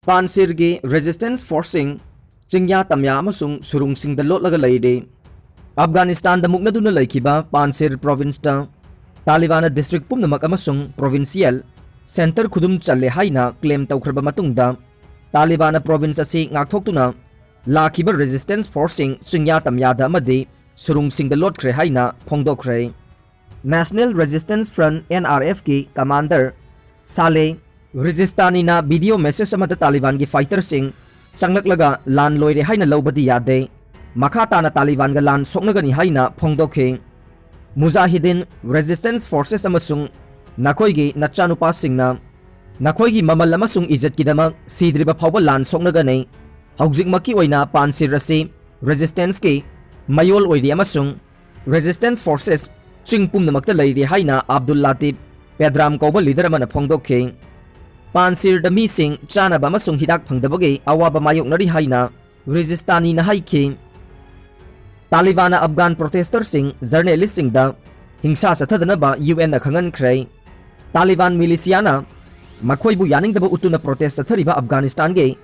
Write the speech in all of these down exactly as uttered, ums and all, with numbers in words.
ꯄꯥꯟꯁꯤꯔꯒꯤ resistance forceꯁꯤꯡ ꯆꯤꯡꯌꯥ ꯇꯝꯌꯥ ꯑꯃꯁꯨꯡ ꯁꯨꯔꯨꯡꯁꯤꯡꯗ ꯂꯣꯠꯂꯒ ꯂꯩꯔꯤ꯫ ꯑꯐꯒꯥꯅꯤꯁꯇꯥꯟꯗ ꯃꯨꯛꯅꯗꯨꯅ ꯂꯩꯈꯤꯕ ꯄꯥꯟꯁꯤꯔ provinceꯇ ꯇꯥꯂꯤꯕꯥꯟꯅ district ꯄꯨꯝꯅꯃꯛ ꯑꯃꯁꯨꯡ provincial centre ꯈꯨꯗꯨꯝ ꯆꯜꯂꯦ ꯍꯥꯏꯅ claim ꯇꯧꯈ꯭ꯔꯕ ꯃꯇꯨꯡꯗ, ꯇꯥꯂꯤꯕꯥꯟꯅ province ꯑꯁꯤ ꯉꯥꯛꯊꯣꯛꯇꯨꯅ ꯂꯥꯛꯈꯤꯕ resistance forceꯁꯤꯡ ꯆꯤꯡꯌꯥ ꯇꯝꯌꯥꯗ ꯑꯃꯗꯤ ꯁꯨꯔꯨꯡꯁꯤꯡꯗ ꯂꯣꯠꯈ꯭ꯔꯦ ꯍꯥꯏꯅ ꯐꯣꯡꯗꯣꯛꯈ꯭ꯔꯦ꯫ National Resistance Front, NRFꯀꯤ commander ꯁꯥꯂꯦ ꯔꯤꯖꯤꯁꯇꯥꯅꯤꯅ video message ꯑꯃꯗ ꯇꯥꯂꯤꯕꯥꯟꯒꯤ fighterꯁꯤꯡ ꯆꯪꯂꯛꯂꯒ ꯂꯥꯟ ꯂꯣꯏꯔꯦ ꯍꯥꯏꯅ ꯂꯧꯕꯗꯤ ꯌꯥꯗꯦ, ꯃꯈꯥ ꯇꯥꯅ ꯇꯥꯂꯤꯕꯥꯟꯒ ꯂꯥꯟ ꯁꯣꯛꯅꯒꯅꯤ ꯍꯥꯏꯅ ꯐꯣꯡꯗꯣꯛꯈꯤ꯫ ꯃꯨꯖꯥꯍꯤꯗꯤꯟ resistance forces ꯑꯃꯁꯨꯡ ꯅꯈꯣꯏꯒꯤ ꯅꯆꯥꯅꯨꯄꯥꯁꯤꯡꯅ ꯅꯈꯣꯏꯒꯤ ꯃꯃꯜ ꯑꯃꯁꯨꯡ ꯏꯖꯠꯀꯤꯗꯃꯛ ꯁꯤꯗ꯭ꯔꯤꯕ ꯐꯥꯎꯕ ꯂꯥꯟ ꯁꯣꯛꯅꯒꯅꯤ꯫ ꯍꯧꯖꯤꯛꯃꯛꯀꯤ ꯑꯣꯏꯅ ꯄꯥꯟꯁꯤꯔ ꯑꯁꯤ resistance ꯀꯤ ꯃꯌꯣꯜ ꯑꯣꯏꯔꯤ ꯑꯃꯁꯨꯡ resistance forces ꯆꯤꯡ ꯄꯨꯝꯅꯃꯛꯇ ꯂꯩꯔꯤ ꯍꯥꯏꯅ ꯑꯕꯗꯨꯜ ꯂꯥꯇꯤꯞ ꯄꯦꯗ꯭ꯔꯥꯝ ꯀꯧꯕ leader ꯑꯃꯅ ꯐꯣꯡꯗꯣꯛꯈꯤ꯫ ꯄꯥꯟꯁꯤꯔꯗ ꯃꯤꯁꯤꯡ ꯆꯥꯅꯕ ꯑꯃꯁꯨꯡ ꯍꯤꯗꯥꯛ ꯐꯪꯗꯕꯒꯤ ꯑꯋꯥꯕ ꯃꯥꯌꯣꯛꯅꯔꯤ ꯍꯥꯏꯅ ꯔꯤꯖꯤꯁꯇꯥꯅꯤꯅ ꯍꯥꯏꯈꯤ꯫ ꯇꯥꯂꯤꯕꯥꯟꯅ ꯑꯐꯒꯥꯟ protester ꯁꯤꯡ, journalist ꯁꯤꯡꯗ ꯍꯤꯡꯁꯥ ꯆꯠꯊꯗꯅꯕ UN ꯅ ꯈꯪꯍꯟꯈ꯭ꯔꯦ꯫ ꯇꯥꯂꯤꯕꯥꯟ militia ꯅ ꯃꯈꯣꯏꯕꯨ ꯌꯥꯅꯤꯡꯗꯕ ꯎꯠꯇꯨꯅ protest ꯆꯠꯊꯔꯤꯕ ꯑꯐꯒꯥꯅꯤꯁꯇꯥꯟꯒꯤ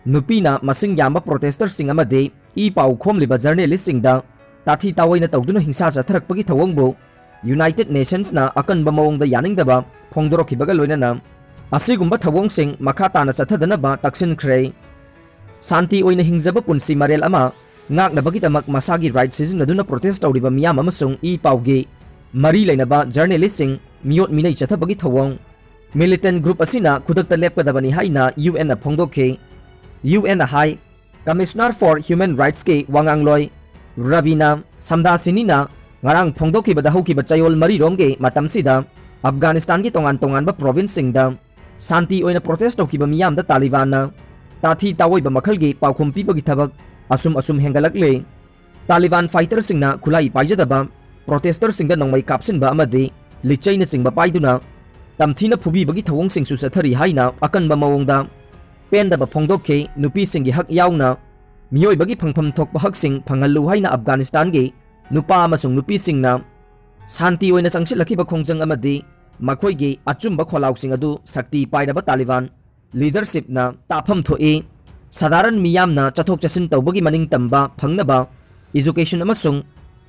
ꯅꯨꯄꯤꯅ ꯃꯁꯤꯡ ꯌꯥꯝꯕ protester ꯁꯤꯡ ꯑꯃꯗꯤ ꯏ ꯄꯥꯎ ꯈꯣꯝꯂꯤꯕ journalist ꯁꯤꯡꯗ ꯇꯥꯊꯤ ꯇꯥꯑꯣꯏꯅ ꯇꯧꯗꯨꯅ ꯍꯤꯡꯁꯥ ꯆꯠꯊꯔꯛꯄꯒꯤ ꯊꯧꯑꯣꯡꯕꯨ United Nations ꯅ ꯑꯀꯟꯕ ꯃꯑꯣꯡꯗ ꯌꯥꯅꯤꯡꯗꯕ ꯐꯣꯡꯗꯣꯔꯛꯈꯤꯕꯒ ꯂꯣꯏꯅꯅ ꯑꯁꯤꯒꯨꯝꯕ ꯊꯧꯑꯣꯡꯁꯤꯡ ꯃꯈꯥ ꯇꯥꯅ ꯆꯠꯊꯗꯅꯕ ꯇꯛꯁꯤꯟꯈ꯭ꯔꯦ꯫ ꯁꯥꯟꯇꯤ ꯑꯣꯏꯅ ꯍꯤꯡꯖꯕ ꯄꯨꯟꯁꯤ ꯃꯔꯦꯜ ꯑꯃ ꯉꯥꯛꯅꯕꯒꯤꯗꯃꯛ ꯃꯁꯥꯒꯤ right ꯁꯤꯖꯤꯟꯅꯗꯨꯅ protest ꯇꯧꯔꯤꯕ ꯃꯤꯌꯥꯝ ꯑꯃꯁꯨꯡ ꯏ ꯄꯥꯎꯒꯤ ꯃꯔꯤ ꯂꯩꯅꯕ journalist ꯁꯤꯡ ꯃꯤꯑꯣꯠ ꯃꯤꯅꯩ ꯆꯠꯊꯕꯒꯤ ꯊꯧꯑꯣꯡ꯫ Militant group ꯑꯁꯤꯅ ꯈꯨꯗꯛꯇ ꯂꯦꯞꯀꯗꯕꯅꯤ ꯍꯥꯏꯅ UN ꯅ ꯐꯣꯡꯗꯣꯛꯈꯤ꯫ UN ꯅ ꯍꯥꯏ, Commissioner for Human Rights ꯀꯤ ꯋꯥꯉꯥꯡꯂꯣꯏ ꯔꯕꯤꯅꯥ ꯁꯝꯗꯥꯁꯤꯅꯤꯅ ꯉꯔꯥꯡ ꯐꯣꯡꯗꯣꯛꯈꯤꯕꯗ ꯍꯧꯈꯤꯕ ꯆꯌꯣꯜ ꯃꯔꯤꯔꯣꯝꯒꯤ ꯃꯇꯝꯁꯤꯗ ꯑꯐꯒꯥꯅꯤꯁꯇꯥꯟꯒꯤ ꯇꯣꯉꯥꯟ ꯇꯣꯉꯥꯟꯕ province ꯁꯤꯡꯗ ꯁꯥꯟꯇꯤ ꯑꯣꯏꯅ protest ꯇꯧꯈꯤꯕ ꯃꯤꯌꯥꯝꯗ ꯇꯥꯂꯤꯕꯥꯟꯅ ꯇꯥꯊꯤ ꯇꯥꯑꯣꯏꯕ ꯃꯈꯜꯒꯤ ꯄꯥꯎꯈꯨꯝ ꯄꯤꯕꯒꯤ ꯊꯕꯛ ꯑꯁꯨꯝ ꯑꯁꯨꯝ ꯍꯦꯟꯒꯠꯂꯛꯂꯤ꯫ ꯇꯥꯂꯤꯕꯥꯟ fighter ꯁꯤꯡꯅ ꯈꯨꯠꯂꯥꯏ ꯄꯥꯏꯖꯗꯕ protester ꯁꯤꯡꯗ ꯅꯣꯡꯃꯩ ꯀꯥꯞꯁꯤꯟꯕ ꯑꯃꯗꯤ ꯂꯤꯆꯩꯅꯆꯤꯡꯕ ꯄꯥꯏꯗꯨꯅ ꯇꯝꯊꯤꯅ ꯐꯨꯕꯤꯕꯒꯤ ꯊꯧꯑꯣꯡꯁꯤꯡꯁꯨ ꯆꯠꯊꯔꯤ ꯍꯥꯏꯅ ꯑꯀꯟꯕ ꯃꯑꯣꯡꯗ ꯄꯦꯟꯗꯕ ꯐꯣꯡꯗꯣꯛꯈꯤ꯫ ꯅꯨꯄꯤꯁꯤꯡꯒꯤ ꯍꯛ ꯌꯥꯎꯅ ꯃꯤꯑꯣꯏꯕꯒꯤ ꯐꯪꯐꯝ ꯊꯣꯛꯄ ꯍꯛꯁꯤꯡ ꯐꯪꯍꯜꯂꯨ ꯍꯥꯏꯅ ꯑꯐꯒꯥꯅꯤꯁꯇꯥꯟꯒꯤ ꯅꯨꯄꯥ ꯑꯃꯁꯨꯡ ꯅꯨꯄꯤꯁꯤꯡꯅ ꯁꯥꯟꯇꯤ ꯑꯣꯏꯅ ꯆꯪꯁꯤꯜꯂꯛꯈꯤꯕ ꯈꯣꯡꯖꯪ ꯑꯃꯗꯤ ꯃꯈꯣꯏꯒꯤ ꯑꯆꯨꯝꯕ ꯈꯣꯜꯂꯥꯎꯁꯤꯡ ꯑꯗꯨ ꯁꯛꯇꯤ ꯄꯥꯏꯔꯕ ꯇꯥꯂꯤꯕꯥꯟ ꯂꯤꯗꯔꯁꯤꯞꯅ ꯇꯥꯐꯝ ꯊꯣꯛꯏ꯫ ꯁꯥꯗꯥꯔꯟ ꯃꯤꯌꯥꯝꯅ ꯆꯠꯊꯣꯛ ꯆꯠꯁꯤꯟ ꯇꯧꯕꯒꯤ ꯃꯅꯤꯡ ꯇꯝꯕ ꯐꯪꯅꯕ education ꯑꯃꯁꯨꯡ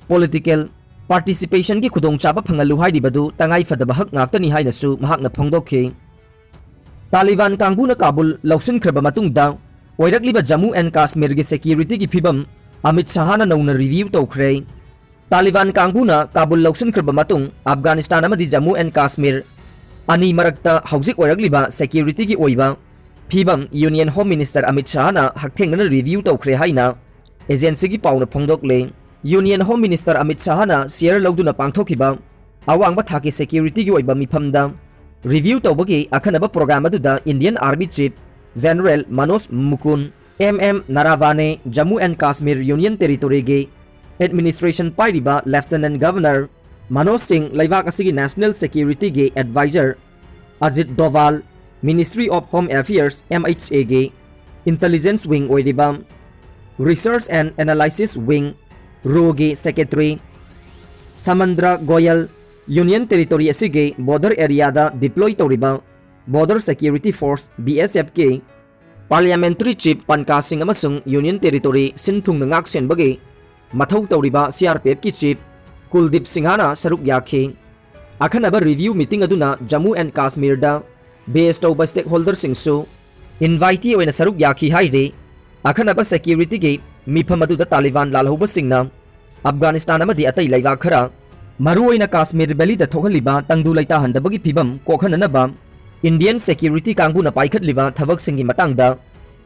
political participationꯒꯤ ꯈꯨꯗꯣꯡꯆꯥꯕ ꯐꯪꯍꯜꯂꯨ ꯍꯥꯏꯔꯤꯕꯗꯨ ꯇꯉꯥꯏ ꯐꯗꯕ ꯍꯛ ꯉꯥꯛꯇꯅꯤ ꯍꯥꯏꯅꯁꯨ ꯃꯍꯥꯛꯅ ꯐꯣꯡꯗꯣꯛꯈꯤ꯫ ꯇꯥꯂꯤꯕꯥꯟ ꯀꯥꯡꯕꯨꯅ ꯀꯥꯕꯨꯜ ꯂꯧꯁꯤꯟꯈ꯭ꯔꯕ ꯃꯇꯨꯡꯗ ꯑꯣꯏꯔꯛꯂꯤꯕ ꯖꯝꯃꯨ and ꯀꯥꯁꯃꯤꯔꯒꯤ securityꯒꯤ ꯐꯤꯕꯝ ꯑꯃꯤꯠ ꯁꯍꯥꯅ ꯅꯧꯅ review ꯇꯧꯈ꯭ꯔꯦ꯫ ꯇꯥꯂꯤꯕꯥꯟ ꯀꯥꯡꯕꯨꯅ ꯀꯥꯕꯨꯜ ꯂꯧꯁꯤꯟꯈ꯭ꯔꯕ ꯃꯇꯨꯡ ꯑꯐꯒꯥꯅꯤꯁꯇꯥꯟ ꯑꯃꯗꯤ ꯖꯝꯃꯨ and ꯀꯥꯁꯃꯤꯔ ꯑꯅꯤ ꯃꯔꯛꯇ ꯍꯧꯖꯤꯛ ꯑꯣꯏꯔꯛꯂꯤꯕ securityꯒꯤ ꯑꯣꯏꯕ ꯐꯤꯕꯝ Union Home Minister ꯑꯃꯤꯠ ꯁꯍꯥꯅ ꯍꯛꯊꯦꯡꯅꯅ review ꯇꯧꯈ꯭ꯔꯦ ꯍꯥꯏꯅ agencyꯒꯤ ꯄꯥꯎꯅ ꯐꯣꯡꯗꯣꯛꯂꯦ꯫ Union Home Minister Amit ꯁꯍꯥꯅ chair ꯂꯧꯗꯨꯅ ꯄꯥꯡꯊꯣꯛꯈꯤꯕ ꯑꯋꯥꯡꯕ ꯊꯥꯛꯀꯤ securityꯒꯤ ꯑꯣꯏꯕ ꯃꯤꯐꯝꯗ review ꯇꯧꯕꯒꯤ ꯑꯈꯟꯅꯕ program ꯑꯗꯨꯗ Indian Army Chief General Manoj ꯃꯨꯀꯨꯟ, M M ꯅꯥꯔꯥꯚꯥꯅꯦ, Jammu and Kashmir Union Territoryꯒꯤ administration ꯄꯥꯏꯔꯤꯕ Lieutenant Governor ꯃꯅꯣꯖ ꯁꯤꯡ, ꯂꯩꯕꯥꯛ ꯑꯁꯤꯒꯤ national securityꯒꯤ advisor Ajit ꯗꯣꯚꯥꯜ, Ministry of Home Affairs, MHAꯒꯤ intelligence wing ꯑꯣꯏꯔꯤꯕ Research and Analysis Wing, RAWꯒꯤ secretary ꯁꯃꯟꯗ꯭ꯔ Goyal, Union Territory ꯑꯁꯤꯒꯤ border areaꯗ deploy ꯇꯧꯔꯤꯕ Border Security Force, BSFꯀꯤ parliamentary chief ꯄꯟꯀꯥꯖ ꯁꯤꯡ ꯑꯃꯁꯨꯡ Union Territory ꯁꯤꯟ ꯊꯨꯡꯅ ꯉꯥꯛ ꯁꯦꯟꯕꯒꯤ ꯃꯊꯧ ꯇꯧꯔꯤꯕ CRPFꯀꯤ chief ꯀꯨꯜꯗꯤꯞ ꯁꯤꯡꯍꯅ ꯁꯔꯨꯛ ꯌꯥꯈꯤ꯫ ꯑꯈꯟꯅꯕ review meeting ꯑꯗꯨꯅ ꯖꯝꯃꯨ and ꯀꯥꯁꯃꯤꯔꯗ base ꯇꯧꯕ stakeholderꯁꯤꯡꯁꯨ invitee ꯑꯣꯏꯅ ꯁꯔꯨꯛ ꯌꯥꯈꯤ ꯍꯥꯏꯔꯤ꯫ ꯑꯈꯟꯅꯕ securityꯒꯤ ꯃꯤꯐꯝ ꯑꯗꯨꯗ ꯇꯥꯂꯤꯕꯥꯟ ꯂꯥꯜꯍꯧꯕꯁꯤꯡꯅ ꯑꯐꯒꯥꯅꯤꯁꯇꯥꯟ ꯑꯃꯗꯤ ꯑꯇꯩ ꯂꯩꯕꯥꯛ ꯈꯔ, ꯃꯔꯨꯑꯣꯏꯅ ꯀꯥꯁꯃꯤꯔ valleyꯗ ꯊꯣꯛꯍꯜꯂꯤꯕ ꯇꯪꯗꯨ ꯂꯩꯇꯥꯍꯟꯗꯕꯒꯤ ꯐꯤꯕꯝ ꯀꯣꯛꯍꯟꯅꯅꯕ Indian security ꯀꯥꯡꯕꯨꯅ ꯄꯥꯏꯈꯠꯂꯤꯕ ꯊꯕꯛꯁꯤꯡꯒꯤ ꯃꯇꯥꯡꯗ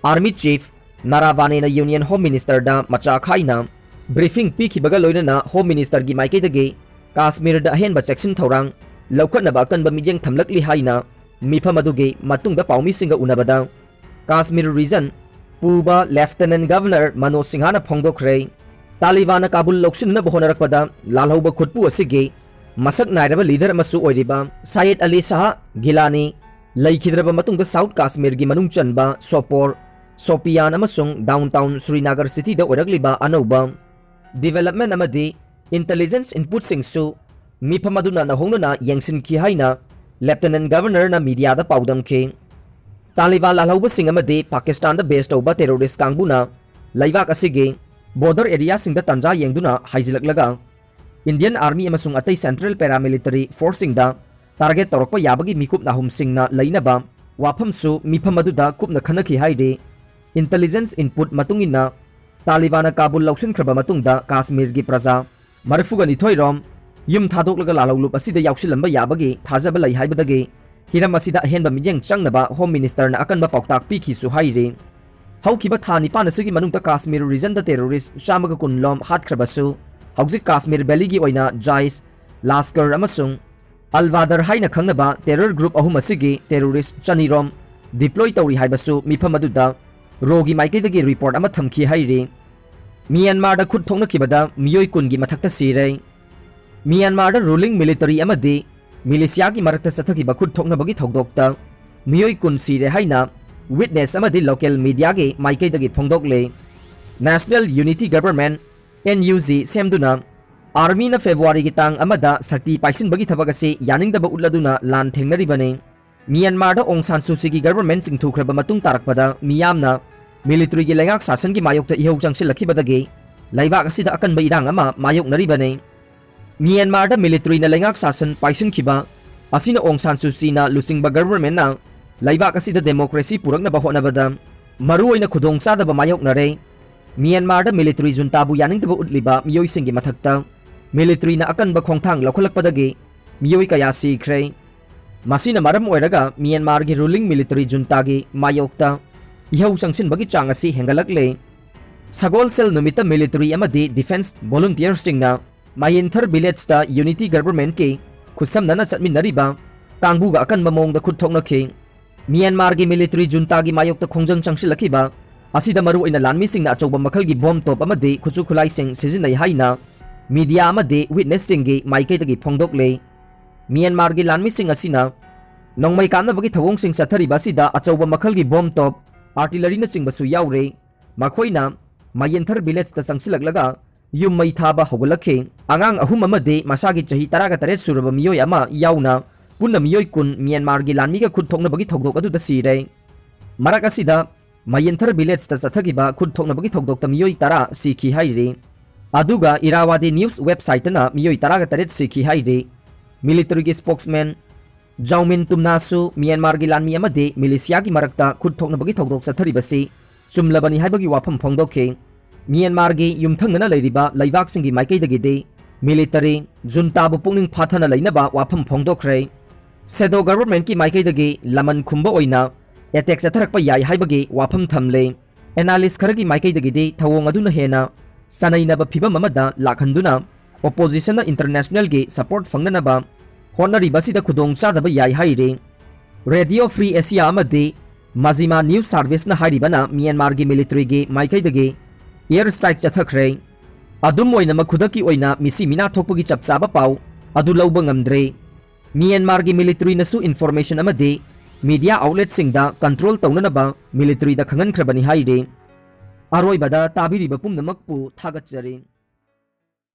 Army Chief ꯅꯥꯔꯥꯚꯥꯅꯦꯅ Union Home Ministerꯗ ꯃꯆꯥ ꯈꯥꯏꯅ briefing ꯄꯤꯈꯤꯕꯒ ꯂꯣꯏꯅꯅ Home Ministerꯒꯤ ꯃꯥꯏꯀꯩꯗꯒꯤ ꯀꯥꯁꯃꯤꯔꯗ ꯑꯍꯦꯟꯕ ꯆꯦꯛꯁꯤꯟ ꯊꯧꯔꯥꯡ ꯂꯧꯈꯠꯅꯕ ꯑꯀꯟꯕ ꯃꯤꯠꯌꯦꯡ ꯊꯝꯂꯛꯂꯤ ꯍꯥꯏꯅ ꯃꯤꯐꯝ ꯑꯗꯨꯒꯤ ꯃꯇꯨꯡꯗ ꯄꯥꯎꯃꯤꯁꯤꯡꯒ ꯎꯅꯕꯗ ꯀꯥꯁꯃꯤꯔ region ꯄꯨꯕ Lieutenant Governor ꯃꯅꯣꯖ ꯁꯤꯡꯍꯅ ꯐꯣꯡꯗꯣꯛꯈ꯭ꯔꯦ꯫ ꯇꯥꯂꯤꯕꯥꯟꯅ ꯀꯥꯕꯨꯜ ꯂꯧꯁꯤꯟꯅꯕ ꯍꯣꯠꯅꯔꯛꯄꯗ ꯂꯥꯜꯍꯧꯕ ꯈꯨꯠꯄꯨ ꯑꯁꯤꯒꯤ ꯃꯁꯛ ꯅꯥꯏꯔꯕ leader ꯑꯃꯁꯨ ꯑꯣꯏꯔꯤꯕ ꯁꯌꯦꯗ ꯑꯂꯤ ꯁꯥꯍ ꯒꯤꯂꯥꯅꯤ ꯂꯩꯈꯤꯗ꯭ꯔꯕ ꯃꯇꯨꯡꯗ South ꯀꯥꯁꯃꯤꯔꯒꯤ ꯃꯅꯨꯡ ꯆꯟꯕ ꯁꯣꯄꯣꯔ, ꯁꯣꯄꯤꯌꯥꯟ ꯑꯃꯁꯨꯡ downtown ꯁ꯭ꯔꯤꯅꯒꯔ cityꯗ ꯑꯣꯏꯔꯛꯂꯤꯕ ꯑꯅꯧꯕ development ꯑꯃꯗꯤ intelligence inputꯁꯤꯡꯁꯨ ꯃꯤꯐꯝ ꯑꯗꯨꯅ ꯅꯧꯍꯧꯅꯅ ꯌꯦꯡꯁꯤꯟꯈꯤ ꯍꯥꯏꯅ Lieutenant Governorꯅ mediaꯗ ꯄꯥꯎꯗꯝꯈꯤ꯫ ꯇꯥꯂꯤꯕꯥꯟ ꯂꯥꯜꯍꯧꯕꯁꯤꯡ ꯑꯃꯗꯤ ꯄꯥꯀꯤꯁꯇꯥꯟꯗ base ꯇꯧꯕ terrorist ꯀꯥꯡꯕꯨꯅ ꯂꯩꯕꯥꯛ ꯑꯁꯤꯒꯤ border areaꯁꯤꯡꯗ ꯇꯥꯟꯖꯥ ꯌꯦꯡꯗꯨꯅ ꯍꯥꯏꯖꯤꯜꯂꯛꯂꯒ Indian Army ꯑꯃꯁꯨꯡ ꯑꯇꯩ central paramilitary forceꯁꯤꯡꯗ target ꯇꯧꯔꯛꯄ ꯌꯥꯕꯒꯤ ꯃꯤꯀꯨꯞ ꯅꯥꯍꯨꯝꯁꯤꯡꯅ ꯂꯩꯅꯕ ꯋꯥꯐꯝꯁꯨ ꯃꯤꯐꯝ ꯑꯗꯨꯗ ꯀꯨꯞꯅ ꯈꯟꯅꯈꯤ ꯍꯥꯏꯔꯤ꯫ Intelligence input ꯃꯇꯨꯡ ꯏꯟꯅ ꯇꯥꯂꯤꯕꯥꯟꯅ ꯀꯥꯕꯨꯜ ꯂꯧꯁꯤꯟꯈ꯭ꯔꯕ ꯃꯇꯨꯡꯗ ꯀꯥꯁꯃꯤꯔꯒꯤ ꯄ꯭ꯔꯖꯥ ꯃꯔꯤꯐꯨꯒ ꯅꯤꯊꯣꯏ ꯔꯣꯝ ꯌꯨꯝ ꯊꯥꯗꯣꯛꯂꯒ ꯂꯥꯜꯍꯧꯂꯨꯞ ꯑꯁꯤꯗ ꯌꯥꯎꯁꯤꯜꯂꯝꯕ ꯌꯥꯕꯒꯤ ꯊꯥꯖꯕ ꯂꯩ ꯍꯥꯏꯕꯗꯒꯤ ꯍꯤꯔꯝ ꯑꯁꯤꯗ ꯑꯍꯦꯟꯕ ꯃꯤꯠꯌꯦꯡ ꯆꯪꯅꯕ Home Ministerꯅ ꯑꯀꯟꯕ ꯄꯥꯎꯇꯥꯛ ꯄꯤꯈꯤꯁꯨ ꯍꯥꯏꯔꯤ꯫ ꯍꯧꯈꯤꯕ ꯊꯥ ꯅꯤꯄꯥꯟ ꯑꯁꯤꯒꯤ ꯃꯅꯨꯡꯗ ꯀꯥꯁꯃꯤꯔ regionꯗ terrorist ꯆꯥꯝꯃꯒ ꯀꯨꯟ ꯂꯣꯝ ꯍꯥꯠꯈ꯭ꯔꯕꯁꯨ, ꯍꯧꯖꯤꯛ ꯀꯥꯁꯃꯤꯔ valleyꯒꯤ ꯑꯣꯏꯅ JAISH, ꯂꯥꯁꯀꯔ ꯑꯃꯁꯨꯡ ꯑꯜ ꯕꯥꯗꯔ ꯍꯥꯏꯅ ꯈꯪꯅꯕ terror group ꯑꯍꯨꯝ ꯑꯁꯤꯒꯤ terrorist ꯆꯅꯤ ꯔꯣꯝ deploy ꯇꯧꯔꯤ ꯍꯥꯏꯕꯁꯨ ꯃꯤꯐꯝ ꯑꯗꯨꯗ RAWꯒꯤ ꯃꯥꯏꯀꯩꯗꯒꯤ report ꯑꯃ ꯊꯝꯈꯤ ꯍꯥꯏꯔꯤ꯫ ꯃ꯭ꯌꯥꯟꯃꯥꯔꯗ ꯈꯨꯠ ꯊꯣꯛꯅꯈꯤꯕꯗ ꯃꯤꯑꯣꯏ ꯀꯨꯟꯒꯤ ꯃꯊꯛꯇ ꯁꯤꯔꯦ꯫ ꯃ꯭ꯌꯥꯟꯃꯥꯔꯗ ruling military ꯑꯃꯗꯤ militiaꯒꯤ ꯃꯔꯛꯇ ꯆꯠꯊꯈꯤꯕ ꯈꯨꯠ ꯊꯣꯛꯅꯕꯒꯤ ꯊꯧꯗꯣꯛꯇ ꯃꯤꯑꯣꯏ ꯀꯨꯟ ꯁꯤꯔꯦ ꯍꯥꯏꯅ witness ꯑꯃꯗꯤ local mediaꯒꯤ ꯃꯥꯏꯀꯩꯗꯒꯤ ꯐꯣꯡꯗꯣꯛꯂꯦ꯫ National Unity Government, NUG, ꯁꯦꯝꯗꯨꯅ armyꯅ Februaryꯒꯤ ꯇꯥꯡ ꯑꯃꯗ ꯁꯛꯇꯤ ꯄꯥꯏꯁꯤꯟꯕꯒꯤ ꯊꯕꯛ ꯑꯁꯤ ꯌꯥꯅꯤꯡꯗꯕ ꯎꯠꯂꯗꯨꯅ ꯂꯥꯟ ꯊꯦꯡꯅꯔꯤꯕꯅꯤ꯫ ꯃ꯭ꯌꯥꯟꯃꯥꯔꯗ ꯑꯣꯡ ꯁꯥꯟ ꯁꯨ ꯆꯤꯒꯤ government ꯆꯤꯡꯊꯨꯈ꯭ꯔꯕ ꯃꯇꯨꯡ ꯇꯥꯔꯛꯄꯗ ꯃꯤꯌꯥꯝꯅ militaryꯒꯤ ꯂꯩꯉꯥꯛ ꯁꯥꯁꯟꯒꯤ ꯃꯥꯌꯣꯛꯇ ꯏꯍꯧ ꯆꯪꯁꯤꯜꯂꯛꯈꯤꯕꯗꯒꯤ ꯂꯩꯕꯥꯛ ꯑꯁꯤꯗ ꯑꯀꯟꯕ ꯏꯔꯥꯡ ꯑꯃ ꯃꯥꯌꯣꯛꯅꯔꯤꯕꯅꯤ꯫ ꯃ꯭ꯌꯥꯟꯃꯥꯔꯗ militaryꯅ ꯂꯩꯉꯥꯛ ꯁꯥꯁꯟ ꯄꯥꯏꯁꯤꯟꯈꯤꯕ ꯑꯁꯤꯅ ꯑꯣꯡ ꯁꯥꯟ ꯁꯨ ꯆꯤꯅ ꯂꯨꯆꯤꯡꯕ governmentꯅ ꯂꯩꯕꯥꯛ ꯑꯁꯤꯗ democracy ꯄꯨꯔꯛꯅꯕ ꯍꯣꯠꯅꯕꯗ ꯃꯔꯨꯑꯣꯏꯅ ꯈꯨꯗꯣꯡꯆꯥꯗꯕ ꯃꯥꯌꯣꯛꯅꯔꯦ꯫ ꯃ꯭ꯌꯥꯟꯃꯥꯔꯗ military juntaꯕꯨ ꯌꯥꯅꯤꯡꯗꯕ ꯎꯠꯂꯤꯕ ꯃꯤꯑꯣꯏꯁꯤꯡꯒꯤ ꯃꯊꯛꯇ militaryꯅ ꯑꯀꯟꯕ ꯈꯣꯡꯊꯥꯡ ꯂꯧꯈꯠꯂꯛꯄꯗꯒꯤ ꯃꯤꯑꯣꯏ ꯀꯌꯥ ꯁꯤꯈ꯭ꯔꯦ꯫ ꯃꯁꯤꯅ ꯃꯔꯝ ꯑꯣꯏꯔꯒ ꯃ꯭ꯌꯥꯟꯃꯥꯔꯒꯤ ruling military juntaꯒꯤ ꯃꯥꯌꯣꯛꯇ ꯏꯍꯧ ꯆꯪꯁꯤꯟꯕꯒꯤ ꯆꯥꯡ ꯑꯁꯤ ꯍꯦꯟꯒꯠꯂꯛꯂꯦ꯫ ꯁꯒꯣꯜꯁꯦꯜ ꯅꯨꯃꯤꯠꯇ military ꯑꯃꯗꯤ defence volunteerꯁꯤꯡꯅ ꯃꯌꯦꯟꯊꯔ villageꯇ unity governmentꯀꯤ ꯈꯨꯠꯁꯝꯅꯅ ꯆꯠꯃꯤꯟꯅꯔꯤꯕ ꯀꯥꯡꯕꯨꯒ ꯑꯀꯟꯕ ꯃꯑꯣꯡꯗ ꯈꯨꯠ ꯊꯣꯛꯅꯈꯤ꯫ ꯃ꯭ꯌꯥꯟꯃꯥꯔꯒꯤ military juntaꯒꯤ ꯃꯥꯌꯣꯛꯇ ꯈꯣꯡꯖꯪ ꯆꯪꯁꯤꯜꯂꯛꯈꯤꯕ ꯑꯁꯤꯗ ꯃꯔꯨꯑꯣꯏꯅ ꯂꯥꯟꯃꯤꯁꯤꯡꯅ ꯑꯆꯧꯕ ꯃꯈꯜꯒꯤ ꯕꯣꯝ ꯇꯣꯞ ꯑꯃꯗꯤ ꯈꯨꯠꯁꯨ ꯈꯨꯠꯂꯥꯏꯁꯤꯡ ꯁꯤꯖꯤꯟꯅꯩ ꯍꯥꯏꯅ media ꯑꯃꯗꯤ witnessꯁꯤꯡꯒꯤ ꯃꯥꯏꯀꯩꯗꯒꯤ ꯐꯣꯡꯗꯣꯛꯂꯦ꯫ ꯃ꯭ꯌꯥꯟꯃꯥꯔꯒꯤ ꯂꯥꯟꯃꯤꯁꯤꯡ ꯑꯁꯤꯅ ꯅꯣꯡꯃꯩ ꯀꯥꯞꯅꯕꯒꯤ ꯊꯧꯑꯣꯡꯁꯤꯡ ꯆꯠꯊꯔꯤꯕ ꯑꯁꯤꯗ ꯑꯆꯧꯕ ꯃꯈꯜꯒꯤ ꯕꯣꯝ ꯇꯣꯞ, artilleryꯅꯆꯤꯡꯕꯁꯨ ꯌꯥꯎꯔꯦ꯫ ꯃꯈꯣꯏꯅ ꯃꯌꯦꯟꯊꯔ villageꯇ ꯆꯪꯁꯤꯜꯂꯛꯂꯒ ꯌꯨꯝ ꯃꯩ ꯊꯥꯕ ꯍꯧꯒꯠꯂꯛꯈꯤ꯫ ꯑꯉꯥꯡ ꯑꯍꯨꯝ ꯑꯃꯗꯤ ꯃꯁꯥꯒꯤ ꯆꯍꯤ ꯇꯔꯥꯒ ꯇꯔꯦꯠ ꯁꯨꯔꯕ ꯃꯤꯑꯣꯏ ꯑꯃ ꯌꯥꯎꯅ ꯄꯨꯟꯅ ꯃꯤꯑꯣꯏ ꯀꯨꯟ ꯃ꯭ꯌꯥꯟꯃꯥꯔꯒꯤ ꯂꯥꯟꯃꯤꯒ ꯈꯨꯠ ꯊꯣꯛꯅꯕꯒꯤ ꯊꯧꯗꯣꯛ ꯑꯗꯨꯗ ꯁꯤꯔꯦ꯫ ꯃꯔꯛ ꯑꯁꯤꯗ ꯃꯌꯦꯟꯊꯔ ꯚꯤꯂꯦꯖꯇ ꯆꯠꯊꯈꯤꯕ ꯈꯨꯠ ꯊꯣꯛꯅꯕꯒꯤ ꯊꯧꯗꯣꯛꯇ ꯃꯤꯑꯣꯏ ꯇꯔꯥ ꯁꯤꯈꯤ ꯍꯥꯏꯔꯤ꯫ ꯑꯗꯨꯒ ꯏꯔꯥꯋꯥꯗꯤ ꯅ꯭ꯌꯨꯁ ꯋꯦꯕꯁꯥꯏꯠꯇꯅ ꯃꯤꯑꯣꯏ ꯇꯔꯥꯒ ꯇꯔꯦꯠ ꯁꯤꯈꯤ ꯍꯥꯏꯔꯤ꯫ ꯃꯤꯂꯤꯇꯔꯤꯒꯤ ꯁ꯭ꯄꯣꯛꯁꯃꯦꯟ ꯖꯥꯎꯃꯤꯟ ꯇꯨꯝꯅꯥꯁꯨ ꯃ꯭ꯌꯥꯟꯃꯥꯔꯒꯤ ꯂꯥꯟꯃꯤ ꯑꯃꯗꯤ ꯃꯤꯂꯤꯁꯤꯌꯥꯒꯤ ꯃꯔꯛꯇ ꯈꯨꯠ ꯊꯣꯛꯅꯕꯒꯤ ꯊꯧꯗꯣꯛ ꯆꯠꯊꯔꯤꯕꯁꯤ ꯆꯨꯝꯂꯕꯅꯤ ꯍꯥꯏꯕꯒꯤ ꯋꯥꯐꯝ ꯐꯣꯡꯗꯣꯛꯈꯤ꯫ ꯃ꯭ꯌꯥꯟꯃꯥꯔꯒꯤ ꯌꯨꯝꯊꯪꯅꯅ ꯂꯩꯔꯤꯕ ꯂꯩꯕꯥꯛꯁꯤꯡꯒꯤ ꯃꯥꯏꯀꯩꯗꯒꯤꯗꯤ ꯃꯤꯂꯤꯇꯔꯤ ꯖꯨꯟꯇꯥꯕꯨ ꯄꯨꯛꯅꯤꯡ ꯐꯥꯊꯅ ꯂꯩꯅꯕ ꯋꯥꯐꯝ ꯐꯣꯡꯗꯣꯛꯈ꯭ꯔꯦ꯫ ꯁꯦꯗꯣ ꯒꯚꯔꯟꯃꯦꯟꯠꯀꯤ ꯃꯥꯏꯀꯩꯗꯒꯤ ꯂꯃꯟ ꯈꯨꯝꯕ ꯑꯣꯏꯅ ꯑꯦꯇꯦꯛ ꯆꯠꯊꯔꯛꯄ ꯌꯥꯏ ꯍꯥꯏꯕꯒꯤ ꯋꯥꯐꯝ ꯊꯝꯂꯦ꯫ ꯑꯦꯅꯥꯂꯤꯁ ꯈꯔꯒꯤ ꯃꯥꯏꯀꯩꯗꯒꯤꯗꯤ ꯊꯧꯑꯣꯡ ꯑꯗꯨꯅ ꯍꯦꯟꯅ ꯆꯥꯅꯩꯅꯕ ꯐꯤꯚꯝ ꯑꯃꯗ ꯂꯥꯛꯍꯟꯗꯨꯅ ꯑꯣꯄꯣꯖꯤꯁꯟꯅ ꯏꯟꯇꯔꯅꯦꯁꯅꯦꯜꯒꯤ ꯁꯄꯣꯔꯠ ꯐꯪꯅꯅꯕ ꯍꯣꯠꯅꯔꯤꯕꯁꯤꯗ ꯈꯨꯗꯣꯡ ꯆꯥꯗꯕ ꯌꯥꯏ ꯍꯥꯏꯔꯤ꯫ ꯔꯦꯗꯤꯑꯣ ꯐ꯭ꯔꯤ ꯑꯦꯁꯤꯌꯥ ꯑꯃꯗꯤ ꯃꯖꯤꯃꯥ ꯅ꯭ꯌꯨꯁ ꯁꯥꯔꯚꯤꯁꯅ ꯍꯥꯏꯔꯤꯕꯅ ꯃ꯭ꯌꯥꯟꯃꯥꯔꯒꯤ ꯃꯤꯂꯤꯇꯔꯤꯒꯤ ꯃꯥꯏꯀꯩꯗꯒꯤ ꯑꯦꯌꯔ ꯁ꯭ꯇ꯭ꯔꯥꯏꯛ ꯆꯠꯊꯈ꯭ꯔꯦ꯫ ꯑꯗꯨꯝ ꯑꯣꯏꯅꯃꯛ ꯈꯨꯗꯛꯀꯤ ꯑꯣꯏꯅ ꯃꯤꯁꯤ ꯃꯤꯅꯥ ꯊꯣꯛꯄꯒꯤ ꯆꯞ ꯆꯥꯕ ꯄꯥꯎ ꯑꯗꯨ ꯂꯧꯕ ꯉꯝꯗ꯭ꯔꯤ꯫ ꯃ꯭ꯌꯥꯟꯃꯥꯔꯒꯤ ꯃꯤꯂꯤꯇꯔꯤꯅꯁꯨ ꯏꯟꯐꯣꯔꯃꯦꯁꯟ ꯑꯃꯗꯤ ꯃꯤꯗꯤꯌꯥ ꯑꯥꯎꯠꯂꯦꯠꯁꯤꯡꯗ ꯀꯟꯇ꯭ꯔꯣꯜ ꯇꯧꯅꯅꯕ ꯃꯤꯂꯤꯇꯔꯤꯗ ꯈꯪꯍꯟꯈ꯭ꯔꯕꯅꯤ ꯍꯥꯏꯔꯤ꯫ ꯑꯔꯣꯏꯕꯗ ꯇꯥꯕꯤꯔꯤꯕ ꯄꯨꯝꯅꯃꯛꯄꯨ ꯊꯥꯒꯠꯆꯔꯤ꯫